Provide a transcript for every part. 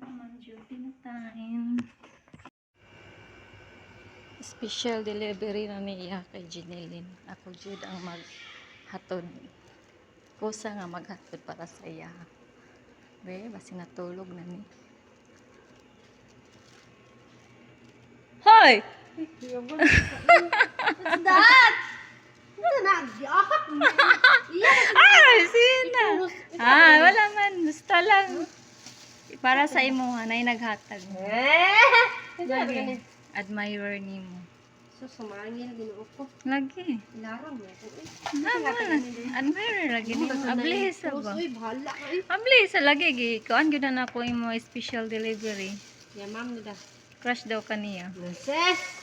Naman, duty na time. Special delivery na niya kay Jeneline. Ako jud ang maghatod. Kusa nga maghatod para sa iya. Be, basi natulog na ni. Hoy! What's that? Wala na. Giahak mo. Iya. Ay, sina! Ah, wala man. Basta lang. Para sa imo, hanay naghatag. Eh! Lagi. Admirer nimo. So, sumangil, ginoo ko. Lagi. Larang mo ko eh. Naman. Admirer lagi nimo. Abli sa ba? Uy, bahala ka eh. Abli sa lagi gi. Kuan gyud na ako imo special delivery. Ya, ma'am, nida. Crush daw kaniya. Nonsense!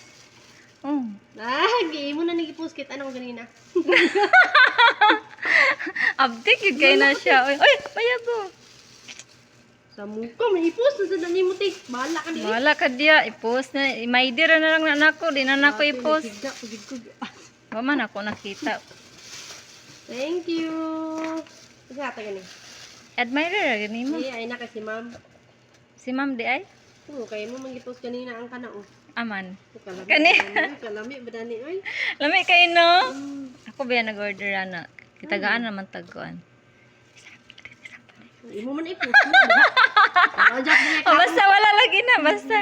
Oh. Ah, gi mo na nag-post kit anong ganina. Abdik gyud kay na siya. Oy, oy, payabo. Sa muka may i-post na sa dani mo te. Bahala ka di. Wala ka diya, i-post na. May dira na lang na nako, di na nako i-post. Higda ko gid ko. Wa man ako nakita. Thank you. Isa ta gani. Admirer gani mo. Eh, ay na kasi ma'am. Si ma'am di ay? Oo, kay mo man gi-post kanina ang kana oh. Aman. Kalami. Kani. Kalami ba dani oy? Lami kay no? Ako ba nag-order ana? Kitagaan naman tagkuan. Imo man i-post mo. Ajak niya. Oh, basta wala lagi na, basta.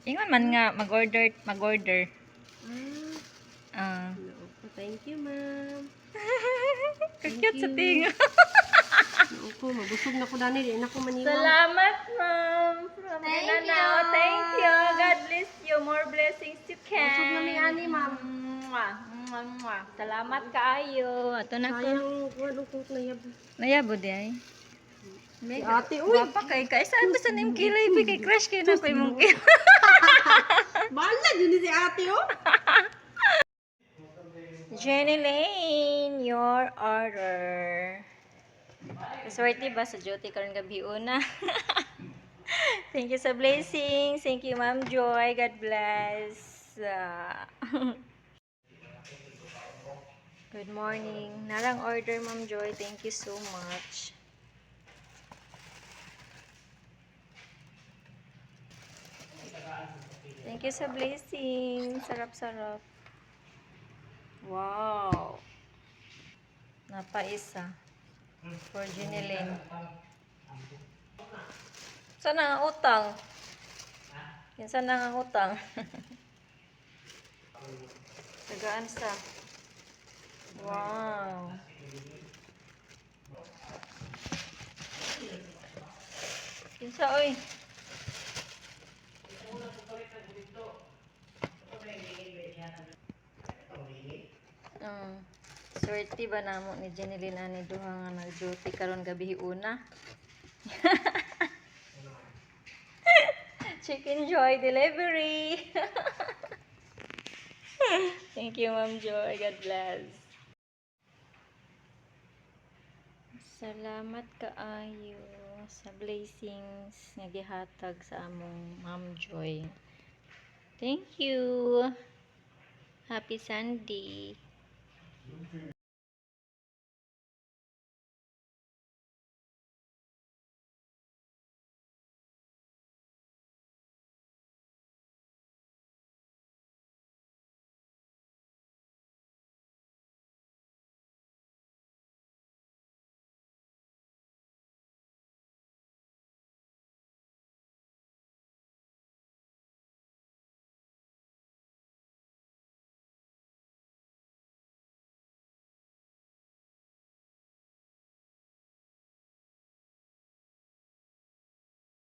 Ingon man nga mag-order, mag-order. Ah, Ah, noo ko. Thank you, ma'am. cute sa tinga. Noo ko, mabusog na ko dani, di na ko maniwang. Salamat, ma'am. From Thank Mindanao. you. Thank you. God bless you. More blessings to come. Busog na mi ani, ma'am. Mwah, mwah, mwah. Salamat kaayo. Ato na ko. Sayang kuan ko nayab. Nayabo di ay. Si ate, uy. Gwapa kay kay saan ba sa name kilay bi kay crush kay na ko imong kilay. Bahala din ni si ate oh. Jenny Lane, your order. Swerte ba sa duty karon gabi una? Thank you sa blessings. Thank you, Ma'am Joy. God bless. Ah. Good morning. Narang order, Ma'am Joy. Thank you so much. Thank you sa blessing. Sarap-sarap. Wow. Napaisa. For Jeneline. Sana ang utang? Kinsa na ang utang? Tagaan sa. Wow. Kinsa oy? Swerte ba namo ni Jeneline ani duha nga nag-duty karon gabi una? Chicken Joy delivery. Thank you, Ma'am Joy. God bless. Salamat kaayo sa blessings nga gihatag sa among Ma'am Joy. Thank you. Happy Sunday.